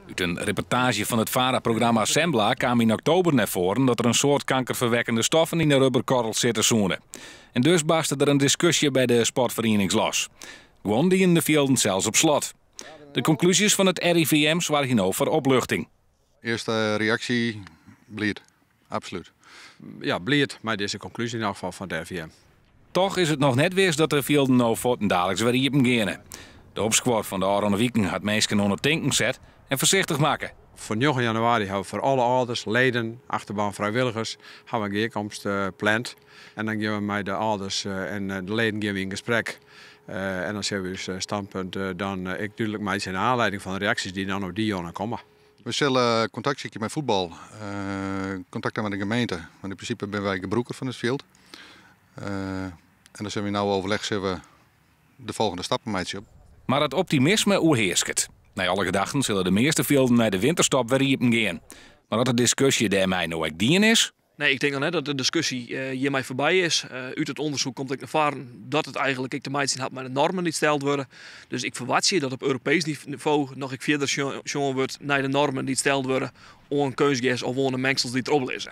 Ut in reportaazje fan it VARA-programma Zembla kaam yn oktober nei foaren dat der in soad kankerferwekkende stoffen yn de rubberkorrels sitte soene. En dus barste der in diskusje by de sportferienings los. Guon dienen de fjilden sels op slot. De konklúzjes fan it RIVM soargje no foar opluchting. Earste reaksje, bliid. Absolút. Ja, bliid mei dizze konklúzje yn elk gefal fan it RIVM. Toch is it noch net wis dat de fjilden no fuortendaliks wer iepen geane. De opskuor fan de ôfrûne wiken hat minsken oan it tinken set en foarsichtich makke. Foar 9 januari hawwe we foar alle âlders, leden, achterban, frijwilligers hawwe we in gearkomst pland. En dan gean we mei de âlders en de leden gean we yn gesprek. En dan sille we ús standpunt dan ek dúdlik meitsje nei oanlieding fan de reaksjes dy't dan op dy jûn komme. We sille kontakt sykje mei fuotbal, kontakt ha mei de gemeente, want yn prinsipe binne wy gebrûker fan it fjild. En dan sille we yn nau overleg sille we de folgjende stappen meitsje. Mar it optimisme oerhearsket. Nei alle gedachten sille de measte fjilden nei de winterstop wer iepen gean. Mar oft de diskusje dêrmei no ek dien is? Nee, ik tink noch net dat de diskusje hjirmei foarby is. Ut it ûndersyk komt ek nei foaren dat it eigenlik ek te meitsjen hat mei de normen dy't steld wurde. Dus ik ferwachtsje dat op Europeesk nivo noch ek fierder sjoen wurdt nei de normen dy't steld wurde oan keunstgers of oan de mengsels dy't derop lizze.